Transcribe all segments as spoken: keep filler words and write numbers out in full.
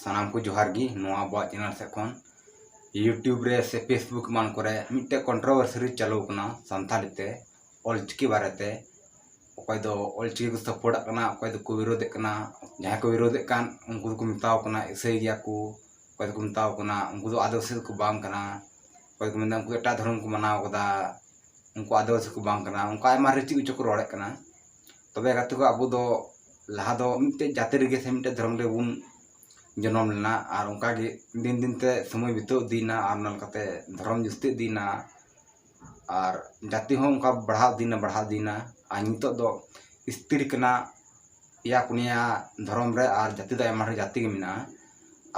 ᱥᱟᱱᱟᱢ ᱠᱚ ᱡᱚᱦᱟᱨ ᱜᱮ᱾ ᱱᱚᱣᱟ ᱟᱵᱚᱣᱟᱜ ᱪᱮᱱᱮᱞ ᱥᱮᱫ ᱠᱷᱚᱱ YouTube ᱨᱮ ᱥᱮ Facebook ᱮᱢᱟᱱ ᱠᱚᱨᱮ ᱢᱤᱫᱴᱮᱡ ᱠᱚᱱᱴᱨᱳᱵᱷᱟᱨᱥᱤ ᱪᱟᱹᱞᱩ ᱟᱠᱟᱱᱟ ᱥᱟᱱᱛᱟᱲᱤ ᱛᱮ, ᱚᱞᱪᱤᱠᱤ ᱵᱟᱨᱮᱛᱮ᱾ ᱚᱠᱚᱭ ᱫᱚ ᱚᱞᱪᱤᱠᱤ ᱠᱚ ᱥᱟᱯᱳᱨᱴᱟᱜ ᱠᱟᱱᱟ, ᱚᱠᱚᱭ ᱫᱚᱠᱚ ᱵᱤᱨᱳᱫᱮᱫ ᱠᱟᱱᱟ᱾ ᱡᱟᱦᱟᱸᱭ ᱠᱚ ᱵᱤᱨᱳᱫᱮᱫ ᱠᱟᱱ, ᱩᱱᱠᱩ ᱫᱚᱠᱚ ᱢᱮᱛᱟᱣ ᱠᱟᱱᱟ ᱤᱥᱟᱹᱭ ᱜᱮᱭᱟ ᱠᱚ, ᱚᱠᱚᱭ ᱫᱚᱠᱚ ᱢᱮᱛᱟᱣ ᱠᱟᱱᱟ ᱩᱱᱠᱩ ᱫᱚ ᱟᱹᱫᱤᱵᱟᱹᱥᱤ ᱫᱚᱠᱚ ᱵᱟᱝ ᱠᱟᱱᱟ, ᱚᱠᱚᱭ ᱫᱚᱠᱚ ᱢᱮᱱᱫᱟ ᱩᱱᱠᱩ ᱮᱴᱟᱜ ᱫᱷᱚᱨᱚᱢ ᱠᱚ ᱢᱟᱱᱟᱣ ᱠᱟᱫᱟ, ᱩᱱᱠᱩ ᱟᱹᱫᱤᱵᱟᱹᱥᱤ ᱠᱚ ᱵᱟᱝ ᱠᱟᱱᱟ, ᱚᱱᱠᱟ ᱟᱭᱢᱟ ᱨᱮ ᱪᱮᱫ ᱠᱚᱪᱚ ᱠᱚ ᱨᱚᱲᱮᱫ ᱠᱟᱱᱟ᱾ ᱛᱚᱵᱮ ᱜᱟᱛᱮ ᱠᱚ, ᱟᱵᱚ ᱫᱚ ᱞᱟᱦᱟ ᱫᱚ ᱢᱤᱫᱴᱮᱡ ᱡᱟᱹᱛᱤ ᱨᱮᱜᱮ ᱥᱮ ᱢᱤᱫᱴᱮᱡ ᱫᱷᱚᱨᱚᱢ ᱨᱮᱵᱚᱱ ᱡᱚᱱᱚᱢ ᱞᱮᱱᱟ, ᱟᱨ ᱚᱱᱠᱟ ᱜᱮ ᱫᱤᱱ ᱫᱤᱱ ᱛᱮ ᱥᱚᱢᱚᱭ ᱵᱤᱛᱟᱹᱣ ᱤᱫᱤᱭᱮᱱᱟ, ᱟᱨ ᱚᱱᱟ ᱞᱮᱠᱟᱛᱮ ᱫᱷᱚᱨᱚᱢ ᱡᱟᱹᱥᱛᱤ ᱤᱫᱤᱭᱮᱱᱟ, ᱟᱨ ᱡᱟᱹᱛᱤ ᱦᱚᱸ ᱚᱱᱠᱟ ᱵᱟᱲᱦᱟᱣ ᱤᱫᱤᱭᱮᱱᱟ, ᱵᱟᱲᱦᱟᱣ ᱤᱫᱤᱭᱮᱱᱟ᱾ ᱟᱨ ᱱᱤᱛᱚᱜ ᱫᱚ ᱥᱛᱷᱤᱨ ᱠᱟᱱᱟ ᱯᱮᱭᱟ ᱯᱩᱱᱭᱟ ᱫᱷᱚᱨᱚᱢ ᱨᱮ, ᱟᱨ ᱡᱟᱹᱛᱤ ᱫᱚ ᱟᱭᱢᱟ ᱰᱷᱮᱨ ᱡᱟᱹᱛᱤ ᱜᱮ ᱢᱮᱱᱟᱜᱼᱟ᱾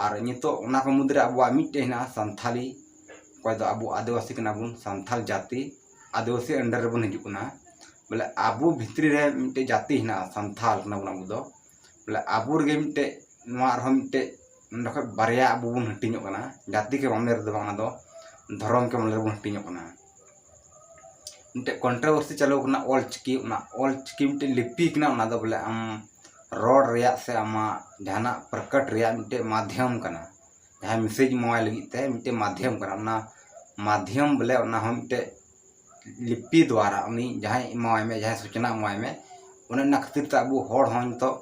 ᱟᱨ ᱱᱤᱛᱚᱜ ᱚᱱᱟ ᱠᱚ ᱢᱩᱫᱽᱨᱮ ᱟᱵᱚᱣᱟᱜ ᱢᱤᱫᱴᱮᱡ ᱦᱮᱱᱟᱜᱼᱟ ᱥᱟᱱᱛᱷᱟᱞᱤ, ᱚᱠᱚᱭ ᱫᱚ ᱟᱵᱚ ᱟᱹᱫᱤᱵᱟᱹᱥᱤ ᱠᱟᱱᱟ ᱵᱚᱱ, ᱥᱟᱱᱛᱷᱟᱞ ᱡᱟᱹᱛᱤ, ᱟᱹᱫᱤᱵᱟᱹᱥᱤ under ᱨᱮᱵᱚᱱ ᱦᱤᱡᱩᱜ ᱠᱟᱱᱟ᱾ ᱵᱚᱞᱮ ᱟᱵᱚ ᱵᱷᱤᱛᱨᱤ ᱨᱮ ᱢᱤᱫᱴᱮᱡ ᱡᱟᱹᱛᱤ ᱦᱮᱱᱟᱜᱼᱟ, ᱥᱟᱱᱛᱷᱟᱞ ᱠᱟᱱᱟ ᱵᱚᱱ ᱟᱵᱚ ᱫᱚ᱾ ᱵᱚᱞᱮ ᱟᱵᱚ ᱨᱮᱜᱮ ᱢᱤᱫᱴᱮᱡ, ᱱᱚᱣᱟ ᱟᱨᱦᱚᱸ ᱢᱤᱫᱴᱮᱡ, ᱱᱚᱰᱮ ᱠᱷᱚᱡ ᱵᱟᱨᱭᱟ ᱟᱵᱚ ᱵᱚᱱ ᱦᱟᱹᱴᱤᱧᱚᱜ ᱠᱟᱱᱟ, ᱡᱟᱹᱛᱤ ᱠᱮ ᱢᱟᱢᱞᱟ ᱨᱮᱫᱚ ᱵᱟᱝ, ᱚᱱᱟ ᱫᱚ ᱫᱷᱚᱨᱚᱢ ᱠᱮ ᱢᱟᱢᱞᱟ ᱨᱮᱵᱚᱱ ᱦᱟᱹᱴᱤᱧᱚᱜ ᱠᱟᱱᱟ᱾ ᱢᱤᱫᱴᱮᱡ ᱠᱚᱱᱴᱨᱳᱵᱷᱟᱨᱥᱤ ᱪᱟᱹᱞᱩ ᱠᱟᱱᱟ ᱚᱞᱪᱤᱠᱤ, ᱚᱱᱟ ᱚᱞᱪᱤᱠᱤ ᱢᱤᱫᱴᱮᱡ ᱞᱤᱯᱤ ᱠᱟᱱᱟ, ᱚᱱᱟ ᱫᱚ ᱵᱚᱞᱮ ᱟᱢ ᱨᱚᱲ ᱨᱮᱭᱟᱜ ᱥᱮ ᱟᱢᱟᱜ ᱡᱟᱦᱟᱱᱟᱜ ᱯᱨᱚᱠᱚᱴ ᱨᱮᱭᱟᱜ ᱢᱤᱫᱴᱮᱡ ᱢᱟᱫᱷᱭᱚᱢ ᱠᱟᱱᱟ, ᱡᱟᱦᱟᱸᱭ ᱢᱮᱥᱮᱡᱽ ᱮᱢᱟᱣᱟᱭ ᱞᱟᱹᱜᱤᱫ ᱛᱮ ᱢᱤᱫᱴᱮᱡ ᱢᱟᱫᱷᱭᱚᱢ ᱠᱟᱱᱟ᱾ ᱚᱱᱟ ᱢᱟᱫᱷᱭᱚᱢ ᱵᱚᱞᱮ ᱚᱱᱟ ᱦᱚᱸ ᱢᱤᱫᱴᱮᱡ ᱞᱤᱯᱤ ᱫᱣᱟᱨᱟ ᱩᱱᱤ ᱡᱟᱦᱟᱸᱭ ᱮᱢᱟᱣᱟᱭ ᱢᱮ, ᱡᱟᱦᱟᱸᱭ ᱥᱩᱪᱚᱱᱟ ᱮᱢᱟᱣᱟᱭ ᱢᱮ, ᱚᱱᱮ ᱚᱱᱟ ᱠᱷᱟᱹᱛᱤᱨ ᱛᱮ ᱟᱵᱚ ᱦᱚᱲ ᱦᱚᱸ ᱱᱤᱛᱚᱜ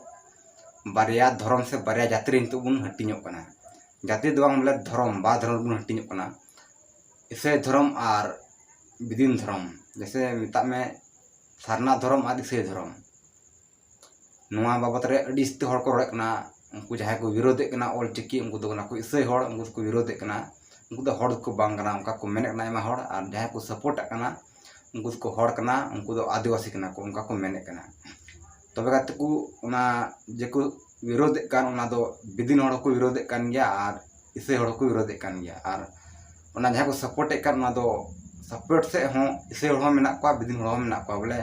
ᱵᱟᱨᱭᱟ ᱫᱷᱚᱨᱚᱢ ᱥᱮ ᱵᱟᱨᱭᱟ ᱡᱟᱹᱛᱤ ᱨᱮ ᱱᱤᱛᱚᱜ ᱵᱚᱱ ᱦᱟᱹᱴᱤᱧᱚᱜ ᱠᱟᱱᱟ᱾ ᱡᱟᱹᱛᱤ ᱫᱚ ᱵᱟᱝ, ᱵᱚᱞᱮ ᱫᱷᱚᱨᱚᱢ, ᱵᱟᱨ ᱫᱷᱚᱨᱚᱢ ᱨᱮᱵᱚᱱ ᱦᱟᱹᱴᱤᱧᱚᱜ ᱠᱟᱱᱟ, ᱤᱥᱟᱹᱭ ᱫᱷᱚᱨᱚᱢ ᱟᱨ ᱵᱤᱫᱤᱱ ᱫᱷᱚᱨᱚᱢ᱾ ᱡᱮᱭᱥᱮ ᱢᱮᱛᱟᱜ ᱢᱮ ᱥᱟᱨᱱᱟ ᱫᱷᱚᱨᱚᱢ ᱟᱨ ᱤᱥᱟᱹᱭ ᱫᱷᱚᱨᱚᱢ᱾ ᱱᱚᱣᱟ ᱵᱟᱵᱚᱛ ᱨᱮ ᱟᱹᱰᱤ ᱡᱟᱹᱥᱛᱤ ᱦᱚᱲ ᱠᱚ ᱨᱚᱲᱮᱫ ᱠᱟᱱᱟ᱾ ᱩᱱᱠᱩ ᱡᱟᱦᱟᱸᱭ ᱠᱚ ᱵᱤᱨᱳᱫᱮᱫ ᱠᱟᱱᱟ ᱚᱞ ᱪᱤᱠᱤ, ᱩᱱᱠᱩ ᱫᱚ ᱠᱟᱱᱟ ᱠᱚ ᱤᱥᱟᱹᱭ ᱦᱚᱲ, ᱩᱱᱠᱩ ᱫᱚᱠᱚ ᱵᱤᱨᱳᱫᱮᱫ ᱠᱟᱱᱟ, ᱩᱱᱠᱩ ᱫᱚ ᱦᱚᱲ ᱫᱚᱠᱚ ᱵᱟᱝ ᱠᱟᱱᱟ, ᱚᱱᱠᱟ ᱠᱚ ᱢᱮᱱᱮᱫ ᱠᱟᱱᱟ ᱟᱭᱢᱟ ᱦᱚᱲ᱾ ᱟᱨ ᱡᱟᱦᱟᱸᱭ ᱠᱚ ᱥᱟᱯᱳᱨᱴᱟᱜ ᱠᱟᱱᱟ, ᱩᱱᱠᱩ ᱫᱚᱠᱚ ᱦᱚᱲ ᱠᱟᱱᱟ, ᱩᱱᱠᱩ ᱫᱚ ᱟᱹᱫᱤᱵᱟᱹᱥᱤ ᱠᱟᱱᱟ ᱠᱚ, ᱚᱱᱠᱟ ᱠᱚ ᱢᱮᱱᱮᱫ ᱠᱟᱱᱟ᱾ ᱛᱚᱵᱮ ᱜᱟᱛᱮ ᱠᱚ, ᱚᱱᱟ ᱡᱮᱠᱚ ᱵᱤᱨᱳᱫᱮᱫ ᱠᱟᱱ, ᱚᱱᱟ ᱫᱚ ᱵᱤᱫᱤᱱ ᱦᱚᱲ ᱦᱚᱸᱠᱚ ᱵᱤᱨᱳᱫᱮᱫ ᱠᱟᱱ ᱜᱮᱭᱟ ᱟᱨ ᱤᱥᱟᱹᱭ ᱦᱚᱲ ᱦᱚᱸᱠᱚ ᱵᱤᱨᱳᱫᱮᱫ ᱠᱟᱱ ᱜᱮᱭᱟ᱾ ᱟᱨ ᱚᱱᱟ ᱡᱟᱦᱟᱸ ᱠᱚ ᱥᱟᱯᱳᱨᱴᱮᱫ ᱠᱟᱱ, ᱚᱱᱟ ᱫᱚ ᱥᱟᱯᱳᱨᱴ ᱥᱮᱫ ᱦᱚᱸ ᱤᱥᱟᱹᱭ ᱦᱚᱲ ᱦᱚᱸ ᱢᱮᱱᱟᱜ ᱠᱚᱣᱟ, ᱵᱤᱫᱤᱱ ᱦᱚᱲ ᱦᱚᱸ ᱢᱮᱱᱟᱜ ᱠᱚᱣᱟ᱾ ᱵᱚᱞᱮ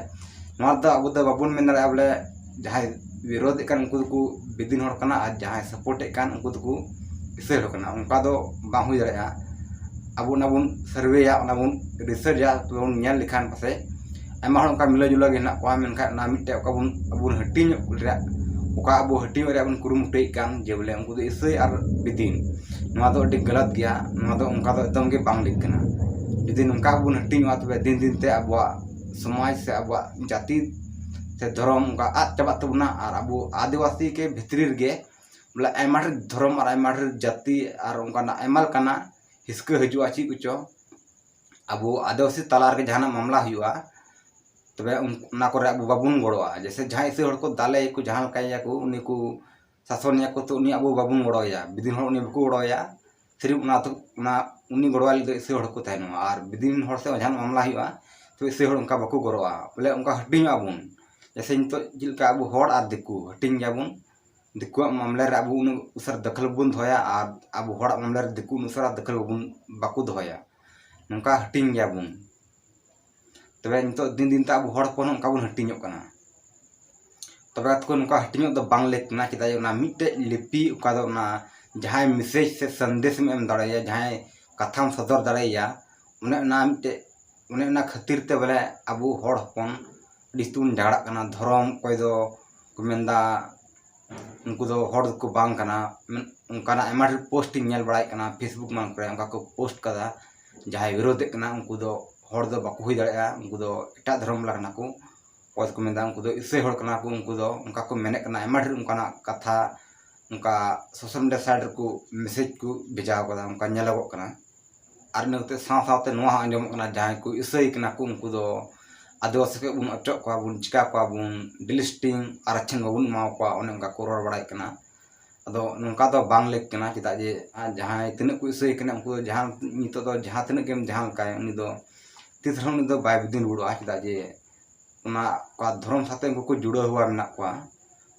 ᱱᱚᱣᱟ ᱫᱚ ᱟᱵᱚ ᱫᱚ ᱵᱟᱵᱚᱱ ᱢᱮᱱ ᱫᱟᱲᱮᱭᱟᱜᱼᱟ ᱵᱚᱞᱮ ᱡᱟᱦᱟᱸᱭ ᱵᱤᱨᱳᱫᱮᱫ ᱠᱟᱱ ᱩᱱᱠᱩ ᱫᱚᱠᱚ ᱵᱤᱫᱤᱱ ᱦᱚᱲ ᱠᱟᱱᱟ ᱟᱨ ᱡᱟᱦᱟᱸᱭ ᱥᱟᱯᱳᱨᱴᱮᱫ ᱠᱟᱱ ᱩᱱᱠᱩ ᱫᱚᱠᱚ ᱤᱥᱟᱹᱭ ᱦᱚᱲ ᱠᱟᱱᱟ, ᱚᱱᱠᱟ ᱫᱚ ᱵᱟᱝ ᱦᱩᱭ ᱫᱟᱲᱮᱭᱟᱜᱼᱟ᱾ ᱟᱵᱚ ᱚᱱᱟ ᱵᱚᱱ ᱥᱟᱨᱵᱷᱮᱭᱟ, ᱚᱱᱟ ᱵᱚᱱ ᱨᱤᱥᱟᱨᱪᱟ, ᱛᱚᱵᱮ ᱵᱚᱱ ᱧᱮᱞ ᱞᱮᱠᱷᱟᱱ ᱯᱟᱥᱮᱡ ᱟᱭᱢᱟ ᱦᱚᱲ ᱚᱱᱠᱟ ᱢᱤᱞᱟᱹ ᱡᱩᱞᱟᱹ ᱜᱮ ᱦᱮᱱᱟᱜ ᱠᱚᱣᱟ, ᱢᱮᱱᱠᱷᱟᱱ ᱚᱱᱟ ᱢᱤᱫᱴᱮᱡ ᱚᱠᱟ ᱵᱚᱱ, ᱟᱵᱚ ᱵᱚᱱ ᱦᱟᱹᱴᱤᱧᱚᱜ ᱨᱮᱭᱟᱜ ᱚᱠᱟ ᱟᱵᱚ ᱦᱟᱹᱴᱤᱧᱚᱜ ᱨᱮᱭᱟᱜ ᱵᱚᱱ ᱠᱩᱨᱩᱢᱩᱴᱩᱭᱮᱫ ᱠᱟᱱ, ᱡᱮ ᱵᱚᱞᱮ ᱩᱱᱠᱩ ᱫᱚ ᱤᱥᱟᱹᱭ ᱟᱨ ᱵᱤᱫᱤᱱ, ᱱᱚᱣᱟ ᱫᱚ ᱟᱹᱰᱤ ᱜᱟᱞᱟᱛ ᱜᱮᱭᱟ᱾ ᱱᱚᱣᱟ ᱫᱚ ᱚᱱᱠᱟ ᱫᱚ ᱮᱠᱫᱚᱢ ᱜᱮ ᱵᱟᱝ ᱞᱮᱠ ᱠᱟᱱᱟ᱾ ᱡᱩᱫᱤ ᱱᱚᱝᱠᱟ ᱵᱚᱱ ᱦᱟᱹᱴᱤᱧᱚᱜᱼᱟ, ᱛᱚᱵᱮ ᱫᱤᱱ ᱫᱤᱱ ᱛᱮ ᱟᱵᱚᱣᱟᱜ ᱥᱚᱢᱟᱡᱽ ᱥᱮ ᱟᱵᱚᱣᱟᱜ ᱡᱟᱹᱛᱤ ᱥᱮ ᱫᱷᱚᱨᱚᱢ ᱚᱱᱠᱟ ᱟᱫ ᱪᱟᱵᱟᱜ ᱛᱟᱵᱚᱱᱟ᱾ ᱟᱨ ᱟᱵᱚ ᱟᱹᱫᱤᱵᱟᱹᱥᱤ ᱠᱮ ᱵᱷᱤᱛᱨᱤ ᱨᱮᱜᱮ ᱵᱚᱞᱮ ᱟᱭᱢᱟ ᱰᱷᱮᱨ ᱫᱷᱚᱨᱚᱢ ᱟᱨ ᱟᱭᱢᱟ ᱰᱷᱮᱨ ᱡᱟᱹᱛᱤ ᱟᱨ ᱚᱱᱠᱟᱱᱟᱜ ᱟᱭᱢᱟ ᱞᱮᱠᱟᱱᱟᱜ ᱦᱤᱥᱠᱟᱹ ᱦᱤᱡᱩᱜᱼᱟ, ᱪᱮᱫ ᱠᱚᱪᱚ᱾ ᱟᱵᱚ ᱟᱹᱫᱤᱵᱟᱹᱥᱤ ᱛᱟᱞᱟ ᱨᱮᱜᱮ ᱡᱟᱦᱟᱱᱟᱜ ᱢᱟᱢᱞᱟ ᱦᱩᱭᱩᱜᱼᱟ, ᱛᱚᱵᱮ ᱩᱱ-, ᱚᱱᱟ ᱠᱚᱨᱮ ᱟᱵᱚ ᱵᱟᱵᱚᱱ ᱜᱚᱲᱚᱜᱼᱟ᱾ ᱡᱮᱭᱥᱮ ᱡᱟᱦᱟᱸᱭ ᱤᱥᱟᱹᱭ ᱦᱚᱲ ᱠᱚ ᱫᱟᱞᱮᱭᱟᱠᱚ, ᱡᱟᱦᱟᱸ ᱞᱮᱠᱟᱭᱮᱭᱟᱠᱚ, ᱩᱱᱤ ᱠᱚ ᱥᱟᱥᱚᱱᱮᱭᱟᱠᱚ, ᱛᱚ ᱩᱱᱤ ᱟᱵᱚ ᱵᱟᱵᱚᱱ ᱜᱚᱲᱚᱣᱟᱭᱟ᱾ ᱵᱤᱫᱤᱱ ᱦᱚᱲ ᱩᱱᱤ ᱵᱟᱠᱚ ᱜᱚᱲᱚᱣᱟᱭᱟ᱾ ᱥᱤᱨᱤᱯ ᱚᱱᱟ ᱛᱚ, ᱚᱱᱟ ᱩᱱᱤ ᱜᱚᱲᱚᱣᱟᱭ ᱞᱟᱹᱜᱤᱫ ᱫᱚ ᱤᱥᱟᱹᱭ ᱦᱚᱲ ᱠᱚ ᱛᱟᱦᱮᱱᱚᱜᱼᱟ᱾ ᱟᱨ ᱵᱤᱫᱤᱱ ᱦᱚᱲ ᱥᱮ ᱡᱟᱦᱟᱱᱟᱜ ᱢᱟᱢᱞᱟ ᱦᱩᱭᱩᱜᱼᱟ, ᱛᱚ ᱤᱥᱟᱹᱭ ᱦᱚᱲ ᱚᱱᱠᱟ ᱵᱟᱠᱚ ᱜᱚᱲᱚᱜᱼᱟ᱾ ᱵᱚᱞᱮ ᱚᱱᱠᱟ ᱦᱟᱹᱴᱤᱧᱚᱜᱼᱟ ᱵᱚᱱ᱾ ᱡᱮᱭᱥᱮ ᱱᱤᱛᱚᱜ ᱪᱮᱫ ᱞᱮᱠᱟ ᱟᱵᱚ ᱦᱚᱲ ᱟᱨ ᱫᱤᱠᱩ ᱦᱟᱹᱴᱤᱧ ᱜᱮᱭᱟ ᱵᱚᱱ, ᱫᱤᱠᱩᱣᱟᱜ ᱢᱟᱢᱞᱟ ᱨᱮ ᱟᱵᱚ ᱩᱱᱟᱹᱜ ᱩᱥᱟᱹᱨᱟ ᱫᱟᱹᱠᱷᱟᱹᱞ ᱵᱟᱵᱚᱱ ᱫᱚᱦᱚᱭᱟ ᱟᱨ ᱟᱵᱚ ᱦᱚᱲᱟᱜ ᱢᱟᱢᱞᱟ ᱨᱮ ᱫᱤᱠᱩ ᱩᱱᱟᱹᱜ ᱩᱥᱟᱹᱨᱟ ᱫᱟᱹᱠᱷᱟᱹᱞ ᱵᱟᱵᱚᱱ, ᱵᱟᱠᱚ ᱫᱚᱦᱚᱭᱟ᱾ ᱱᱚᱝᱠᱟ ᱦᱟᱹᱴᱤᱧ ᱜᱮᱭᱟ ᱵᱚᱱ᱾ ᱛᱚᱵᱮ ᱱᱤᱛᱚᱜ ᱫᱤᱱ ᱫᱤᱱ ᱛᱮ ᱟᱵᱚ ᱦᱚᱲ ᱦᱚᱯᱚᱱ ᱦᱚᱸ ᱚᱱᱠᱟ ᱵᱚᱱ ᱦᱟᱹᱴᱤᱧᱚᱜ ᱠᱟᱱᱟ᱾ ᱛᱚᱵᱮ ᱜᱟᱛᱮ ᱠᱚ, ᱱᱚᱝᱠᱟ ᱦᱟᱹᱴᱤᱧᱚᱜ ᱫᱚ ᱵᱟᱝ ᱞᱮᱠ ᱠᱟᱱᱟ᱾ ᱪᱮᱫᱟᱜ ᱡᱮ ᱚᱱᱟ ᱢᱤᱫᱴᱮᱡ ᱞᱤᱯᱤ, ᱚᱠᱟ ᱫᱚ ᱚᱱᱟ ᱡᱟᱦᱟᱸᱭ ᱢᱮᱥᱮᱡᱽ ᱥᱮ ᱥᱟᱸᱫᱮᱥ ᱮᱢ ᱮᱢ ᱫᱟᱲᱮᱭᱟᱭᱟ, ᱡᱟᱦᱟᱸᱭ ᱠᱟᱛᱷᱟᱢ ᱥᱚᱫᱚᱨ ᱫᱟᱲᱮᱭᱟᱭᱟ, ᱚᱱᱮ ᱚᱱᱟ ᱢᱤᱫᱴᱮᱡ, ᱚᱱᱮ ᱚᱱᱟ ᱠᱷᱟᱹᱛᱤᱨ ᱛᱮ ᱵᱚᱞᱮ ᱟᱵᱚ ᱦᱚᱲ ᱦᱚᱯᱚᱱ ᱟᱹᱰᱤ ᱡᱟᱹᱥᱛᱤ ᱵᱚᱱ ᱡᱷᱟᱜᱽᱲᱟᱜ ᱠᱟᱱᱟ᱾ ᱫᱷᱚᱨᱚᱢ, ᱚᱠᱚᱭ ᱫᱚ ᱠᱚ ᱢᱮᱱᱫᱟ ᱩᱱᱠᱩ ᱫᱚ ᱦᱚᱲ ᱫᱚᱠᱚ ᱵᱟᱝ ᱠᱟᱱᱟ, ᱢᱮᱱ-, ᱚᱱᱠᱟᱱᱟᱜ ᱟᱭᱢᱟ ᱰᱷᱮᱨ ᱯᱳᱥᱴ ᱤᱧ ᱧᱮᱞ ᱵᱟᱲᱟᱭᱮᱫ ᱠᱟᱱᱟ, Facebook ᱮᱢᱟᱱ ᱠᱚᱨᱮ ᱚᱱᱠᱟ ᱠᱚ ᱯᱳᱥᱴ ᱠᱟᱫᱟ᱾ ᱡᱟᱦᱟᱸᱭ ᱵᱤᱨᱳᱫᱷᱮᱫ ᱠᱟᱱᱟ, ᱩᱱᱠᱩ ᱫᱚ ᱦᱚᱲ ᱫᱚ ᱵᱟᱠᱚ ᱦᱩᱭ ᱫᱟᱲᱮᱭᱟᱜᱼᱟ, ᱩᱱᱠᱩ ᱫᱚ ᱮᱴᱟᱜ ᱫᱷᱚᱨᱚᱢ ᱵᱟᱞᱟ ᱠᱟᱱᱟ ᱠᱚ᱾ ᱚᱠᱚᱭ ᱫᱚᱠᱚ ᱢᱮᱱᱫᱟ ᱩᱱᱠᱩ ᱫᱚ ᱤᱥᱟᱹᱭ ᱦᱚᱲ ᱠᱟᱱᱟ ᱠᱚ, ᱩᱱᱠᱩ ᱫᱚ ᱚᱱᱠᱟ ᱠᱚ ᱢᱮᱱᱮᱫ ᱠᱟᱱᱟ᱾ ᱟᱭᱢᱟ ᱰᱷᱮᱨ ᱚᱱᱠᱟᱱᱟᱜ ᱠᱟᱛᱷᱟ ᱚᱱᱠᱟ ᱥᱳᱥᱟᱞ ᱢᱤᱰᱤᱭᱟ ᱥᱟᱭᱤᱴ ᱨᱮᱠᱚ ᱢᱮᱥᱮᱡᱽ ᱠᱚ ᱵᱷᱮᱡᱟ ᱠᱟᱫᱟ, ᱚᱱᱠᱟ ᱧᱮᱞᱚᱜᱚᱜ ᱠᱟᱱᱟ᱾ ᱟᱨ ᱤᱱᱟᱹ ᱠᱟᱛᱮ ᱥᱟᱶ ᱥᱟᱶᱛᱮ ᱱᱚᱣᱟ ᱦᱚᱸ ᱟᱸᱡᱚᱢᱚᱜ ᱠᱟᱱᱟ, ᱡᱟᱦᱟᱸᱭ ᱠᱚ ᱤᱥᱟᱹᱭ ᱠᱟᱱᱟ ᱠᱚ, ᱩᱱᱠᱩ ᱫᱚ ᱟᱹᱫᱤᱵᱟᱹᱥᱤ ᱠᱷᱚᱱ ᱵᱚᱱ ᱚᱪᱚᱜ ᱠᱚᱣᱟ ᱵᱚᱱ, ᱪᱤᱠᱟ ᱠᱚᱣᱟ ᱵᱚᱱ, ᱰᱤᱞᱤᱥᱴᱤᱝ ᱟᱨ ᱟᱪᱪᱷᱟᱱ ᱵᱟᱵᱚᱱ ᱮᱢᱟ ᱠᱚᱣᱟ, ᱚᱱᱮ ᱚᱱᱠᱟ ᱠᱚ ᱨᱚᱲ ᱵᱟᱲᱟᱭᱮᱫ ᱠᱟᱱᱟ᱾ ᱟᱫᱚ ᱱᱚᱝᱠᱟ ᱫᱚ ᱵᱟᱝ ᱞᱮᱠ ᱠᱟᱱᱟ᱾ ᱪᱮᱫᱟᱜ ᱡᱮ ᱡᱟᱦᱟᱸᱭ ᱛᱤᱱᱟᱹᱜ ᱠᱚ ᱤᱥᱟᱹᱭ ᱠᱟᱱᱟ, ᱩᱱᱠᱩ ᱫᱚ ᱡᱟᱦᱟᱸ, ᱱᱤᱛᱚᱜ ᱫᱚ ᱡᱟᱦᱟᱸ ᱛᱤᱱᱟᱹᱜ ᱜᱮᱢ ᱡᱟᱦᱟᱸ ᱞᱮᱠᱟᱭ, ᱩᱱᱤ ᱫᱚ ᱛᱤᱥ ᱨᱮᱦᱚᱸ ᱩᱱᱤ ᱫᱚ ᱵᱟᱭ ᱵᱤᱫᱤᱱ ᱨᱩᱣᱟᱹᱲᱚᱜᱼᱟ᱾ ᱪᱮᱫᱟᱜ ᱡᱮ ᱚᱱᱟ ᱚᱠᱟ ᱫᱷᱚᱨᱚᱢ ᱥᱟᱛᱮ ᱩᱱᱠᱩ ᱠᱚ ᱡᱩᱲᱟᱹᱣ ᱦᱮᱣᱟ ᱢᱮᱱᱟᱜ ᱠᱚᱣᱟ,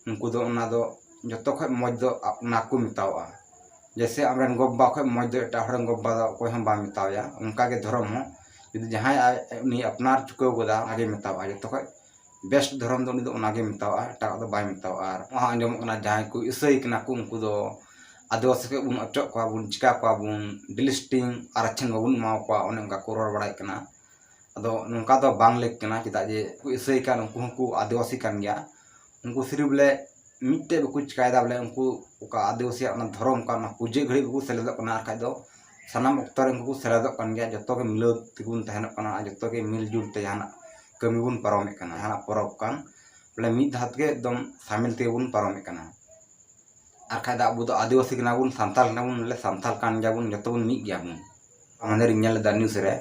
ᱩᱱᱠᱩ ᱫᱚ ᱚᱱᱟ ᱫᱚ ᱡᱚᱛᱚ ᱠᱷᱚᱡ ᱢᱚᱡᱽ ᱫᱚ ᱟ-, ᱚᱱᱟ ᱠᱚ ᱢᱮᱛᱟᱣᱟᱜᱼᱟ᱾ ᱡᱮᱭᱥᱮ ᱟᱢᱨᱮᱱ ᱜᱚ-ᱵᱟᱵᱟ ᱠᱷᱚᱡ ᱢᱚᱡᱽ ᱫᱚ ᱮᱴᱟᱜ ᱦᱚᱲ ᱨᱮᱱ ᱜᱚ-ᱵᱟᱵᱟ ᱫᱚ ᱚᱠᱚᱭ ᱦᱚᱸ ᱵᱟᱭ ᱢᱮᱛᱟᱣᱟᱭᱟ᱾ ᱚᱱᱠᱟ ᱜᱮ ᱫᱷᱚᱨᱚᱢ ᱦᱚᱸ, ᱡᱩᱫᱤ ᱡᱟᱦᱟᱸᱭ ᱟᱡ, ᱩᱱᱤ ᱟᱯᱱᱟᱨ ᱪᱩᱠᱟᱹᱣ ᱠᱟᱫᱟ, ᱚᱱᱟ ᱜᱮ ᱢᱮᱛᱟᱣᱟᱜᱼᱟ᱾ ᱡᱚᱛᱚ ᱠᱷᱚᱡ ᱵᱮᱥᱴ ᱫᱷᱚᱨᱚᱢ ᱫᱚ ᱩᱱᱤ ᱫᱚ ᱚᱱᱟ ᱜᱮ ᱢᱮᱛᱟᱣᱟᱜᱼᱟ, ᱮᱴᱟᱜᱟᱜ ᱫᱚ ᱵᱟᱭ ᱢᱮᱛᱟᱣᱟᱜᱼᱟ᱾ ᱟᱨ ᱱᱚᱣᱟ ᱦᱚᱸ ᱟᱸᱡᱚᱢᱚᱜ ᱠᱟᱱᱟ, ᱡᱟᱦᱟᱸᱭ ᱠᱚ ᱤᱥᱟᱹᱭ ᱠᱟᱱᱟ ᱠᱚ, ᱩᱱᱠᱩ ᱫᱚ ᱟᱹᱫᱤᱵᱟᱹᱥᱤ ᱠᱷᱚᱡ ᱵᱚᱱ ᱚᱪᱚᱜ ᱠᱚᱣᱟ ᱵᱚᱱ, ᱪᱤᱠᱟ ᱠᱚᱣᱟ ᱵᱚᱱ, ᱰᱤᱞᱤᱥᱴᱤᱝ ᱟᱨ ᱟᱪᱪᱷᱟᱱ ᱵᱟᱵᱚᱱ ᱮᱢᱟ ᱠᱚᱣᱟ, ᱚᱱᱮ ᱚᱱᱠᱟ ᱠᱚ ᱨᱚᱲ ᱵᱟᱲᱟᱭᱮᱫ ᱠᱟᱱᱟ᱾ ᱟᱫᱚ ᱱᱚᱝᱠᱟ ᱫᱚ ᱵᱟᱝ ᱞᱮᱠ ᱠᱟᱱᱟ᱾ ᱪᱮᱫᱟᱜ ᱡᱮ ᱩᱱᱠᱩ ᱤᱥᱟᱹᱭ ᱠᱟᱱ, ᱩᱱᱠᱩ ᱦᱚᱸᱠᱚ ᱟᱹᱫᱤᱵᱟᱹᱥᱤ ᱠᱟᱱ ᱜᱮᱭᱟ᱾ ᱩᱱᱠᱩ ᱥᱤᱨᱤᱯ ᱵᱚᱞᱮ ᱢᱤᱫᱴᱮᱡ ᱵᱟᱠᱚ ᱪᱤᱠᱟᱭᱮᱫᱟ, ᱵᱚᱞᱮ ᱩᱱᱠᱩ ᱚᱠᱟ ᱟᱹᱫᱤᱵᱟᱹᱥᱤᱭᱟᱜ ᱚᱱᱟ ᱫᱷᱚᱨᱚᱢ ᱠᱟᱱ, ᱚᱱᱟ ᱯᱩᱡᱟᱹ ᱜᱷᱟᱹᱲᱤᱡ ᱵᱟᱠᱚ ᱥᱮᱞᱮᱫᱚᱜ ᱠᱟᱱᱟ᱾ ᱟᱨ ᱠᱷᱟᱡ ᱫᱚ ᱥᱟᱱᱟᱢ ᱚᱠᱛᱚ ᱨᱮ ᱩᱱᱠᱩ ᱠᱚ ᱥᱮᱞᱮᱫᱚᱜ ᱠᱟᱱ ᱜᱮᱭᱟ, ᱡᱚᱛᱚ ᱜᱮ ᱢᱤᱞᱟᱹᱣ ᱛᱮᱜᱮ ᱵᱚᱱ ᱛᱟᱦᱮᱱᱚᱜ ᱠᱟᱱᱟ, ᱟᱨ ᱡᱚᱛᱚ ᱜᱮ ᱢᱤᱞ ᱡᱩᱞ ᱛᱮ ᱡᱟᱦᱟᱱᱟᱜ ᱠᱟᱹᱢᱤ ᱵᱚᱱ ᱯᱟᱨᱚᱢᱮᱫ ᱠᱟᱱᱟ, ᱡᱟᱦᱟᱱᱟᱜ ᱯᱚᱨᱚᱵᱽ ᱠᱟᱱ, ᱵᱚᱞᱮ ᱢᱤᱫ ᱫᱷᱟᱣ ᱛᱮᱜᱮ ᱮᱠᱫᱚᱢ ᱥᱟᱢᱤᱞ ᱛᱮᱜᱮ ᱵᱚᱱ ᱯᱟᱨᱚᱢᱮᱫ ᱠᱟᱱᱟ᱾ ᱟᱨ ᱠᱷᱟᱡ ᱫᱚ ᱟᱵᱚ ᱫᱚ ᱟᱹᱫᱤᱵᱟᱹᱥᱤ ᱠᱟᱱᱟ ᱵᱚᱱ, ᱥᱟᱱᱛᱟᱞ ᱠᱟᱱᱟ ᱵᱚᱱ, ᱵᱚᱞᱮ ᱥᱟᱱᱛᱟᱞ ᱠᱟᱱ ᱜᱮᱭᱟ ᱵᱚᱱ, ᱡᱚᱛᱚ ᱵᱚᱱ ᱢᱤᱫ ᱜᱮᱭᱟ ᱵᱚᱱ᱾ ᱢᱟᱦᱫᱮᱨᱤᱧ ᱧᱮᱞ ᱞᱮᱫᱟ ᱱᱤᱭᱩᱡᱽ ᱨᱮ,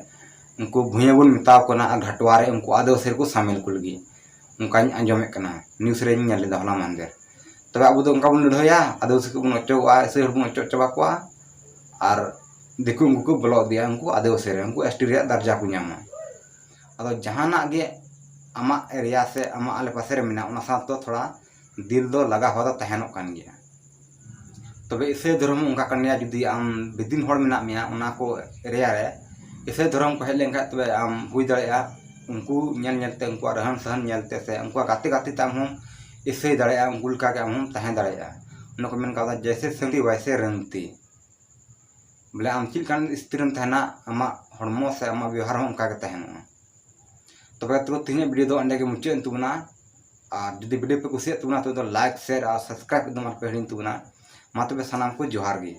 ᱩᱱᱠᱩ ᱵᱷᱩᱭᱟᱹ ᱵᱚᱱ ᱢᱮᱛᱟᱣ ᱠᱟᱱᱟ ᱟᱨ ᱜᱷᱟᱴᱣᱟ ᱨᱮ ᱩᱱᱠᱩ ᱟᱹᱫᱤᱵᱟᱹᱥᱤ ᱨᱮᱠᱚ ᱥᱟᱢᱤᱞ ᱠᱚ ᱞᱟᱹᱜᱤᱫ, ᱚᱱᱠᱟᱧ ᱟᱸᱡᱚᱢᱮᱫ ᱠᱟᱱᱟ᱾ ᱱᱤᱭᱩᱡᱽ ᱨᱮᱧ ᱧᱮᱞ ᱞᱮᱫᱟ ᱦᱚᱞᱟ ᱢᱟᱦᱫᱮᱨ᱾ ᱛᱚᱵᱮ ᱟᱵᱚ ᱫᱚ ᱚᱱᱠᱟ ᱵᱚᱱ ᱞᱟᱹᱲᱦᱟᱹᱭᱟ, ᱟᱹᱫᱤᱵᱟᱹᱥᱤ ᱠᱚᱵᱚᱱ ᱚᱪᱚᱜᱚᱜᱼᱟ, ᱤᱥᱟᱹᱭ ᱦᱚᱲ ᱵᱚᱱ ᱚᱪᱚᱜ ᱪᱟᱵᱟ ᱠᱚᱣᱟ, ᱟᱨ ᱫᱤᱠᱩ ᱩᱱᱠᱩ ᱠᱚ ᱵᱚᱞᱚ ᱤᱫᱤᱭᱟ, ᱩᱱᱠᱩ ᱟᱹᱫᱤᱵᱟᱹᱥᱤ ᱨᱮ, ᱩᱱᱠᱩ ᱮᱥ ᱴᱤ ᱨᱮᱭᱟᱜ ᱫᱟᱨᱡᱟ ᱠᱚ ᱧᱟᱢᱟ᱾ ᱟᱫᱚ ᱡᱟᱦᱟᱱᱟᱜ ᱜᱮ ᱟᱢᱟᱜ ᱮᱨᱤᱭᱟ ᱥᱮ ᱟᱢᱟᱜ ᱟᱞᱮ ᱯᱟᱥᱮ ᱨᱮ ᱢᱮᱱᱟᱜ, ᱚᱱᱟ ᱥᱟᱶ ᱫᱚ ᱛᱷᱚᱲᱟ ᱫᱤᱞ ᱫᱚ ᱞᱟᱜᱟᱣ ᱦᱚᱲ ᱫᱚ ᱛᱟᱦᱮᱱᱚᱜ ᱠᱟᱱ ᱜᱮᱭᱟ᱾ ᱛᱚᱵᱮ ᱤᱥᱟᱹᱭ ᱫᱷᱚᱨᱚᱢ ᱦᱚᱸ ᱚᱱᱠᱟ ᱠᱟᱱ ᱜᱮᱭᱟ, ᱡᱩᱫᱤ ᱟᱢ ᱵᱮᱫᱤᱱ ᱦᱚᱲ ᱢᱮᱱᱟᱜ ᱢᱮᱭᱟ ᱚᱱᱟ ᱠᱚ ᱮᱨᱤᱭᱟ ᱨᱮ, ᱤᱥᱟᱹᱭ ᱫᱷᱚᱨᱚᱢ ᱠᱚ ᱦᱮᱡ ᱞᱮᱱᱠᱷᱟᱱ, ᱛᱚᱵᱮ ᱟᱢ ᱦᱩᱭ ᱫᱟᱲᱮᱭᱟᱜᱼᱟ ᱩᱱᱠᱩ ᱧᱮᱞ ᱧᱮᱞ ᱛᱮ, ᱩᱱᱠᱩᱣᱟᱜ ᱨᱟᱦᱟᱱ ᱥᱟᱦᱟᱱ ᱧᱮᱞ ᱛᱮ, ᱥᱮ ᱩᱱᱠᱩᱣᱟᱜ ᱜᱟᱛᱮ ᱜᱟᱛᱮ ᱛᱮ ᱟᱢ ᱦᱚᱸ ᱤᱥᱟᱹᱭ ᱫᱟᱲᱮᱭᱟᱜᱼᱟ, ᱩᱱᱠᱩ ᱞᱮᱠᱟ ᱜᱮ ᱟᱢ ᱦᱚᱸᱢ ᱛᱟᱦᱮᱸ ᱫᱟᱲᱮᱭᱟᱜᱼᱟ᱾ ᱚᱱᱟ ᱠᱚ ᱢᱮᱱ ᱠᱟᱫᱟ, ᱡᱮᱭᱥᱮ ᱥᱟᱹᱝᱜᱤ ᱣᱟᱭᱥᱮ ᱨᱟᱹᱱᱛᱤ᱾ ᱵᱚᱞᱮ ᱟᱢ ᱪᱮᱫ ᱞᱮᱠᱟᱱ ᱥᱛᱷᱤᱨᱮᱢ ᱛᱟᱦᱮᱱᱟ, ᱟᱢᱟᱜ ᱦᱚᱲᱢᱚ ᱥᱮ ᱟᱢᱟᱜ ᱵᱮᱣᱦᱟᱨ ᱦᱚᱸ ᱚᱱᱠᱟ ᱜᱮ ᱛᱟᱦᱮᱱᱚᱜᱼᱟ᱾ ᱛᱚᱵᱮ ᱛᱚ ᱛᱮᱦᱮᱧᱟᱜ ᱵᱷᱤᱰᱤᱭᱳ ᱫᱚ ᱚᱸᱰᱮ ᱜᱮ ᱢᱩᱪᱟᱹᱫ ᱮᱱ ᱛᱟᱵᱚᱱᱟ᱾ ᱟᱨ ᱡᱩᱫᱤ ᱵᱷᱤᱰᱤᱭᱳ ᱯᱮ ᱠᱩᱥᱤᱭᱟᱜ ᱛᱟᱵᱚᱱᱟ, ᱛᱚᱵᱮ ᱫᱚ ᱞᱟᱭᱤᱠ, ᱥᱮᱭᱟᱨ ᱟᱨ ᱥᱟᱵᱥᱠᱨᱟᱭᱤᱵ ᱮᱠᱫᱚᱢ ᱟᱞᱚᱯᱮ ᱦᱤᱲᱤᱧ ᱛᱟᱵᱚᱱᱟ᱾ ᱢᱟ ᱛᱚᱵᱮ ᱥᱟᱱᱟᱢ ᱠᱚ ᱡᱚᱦᱟᱨ ᱜᱮ᱾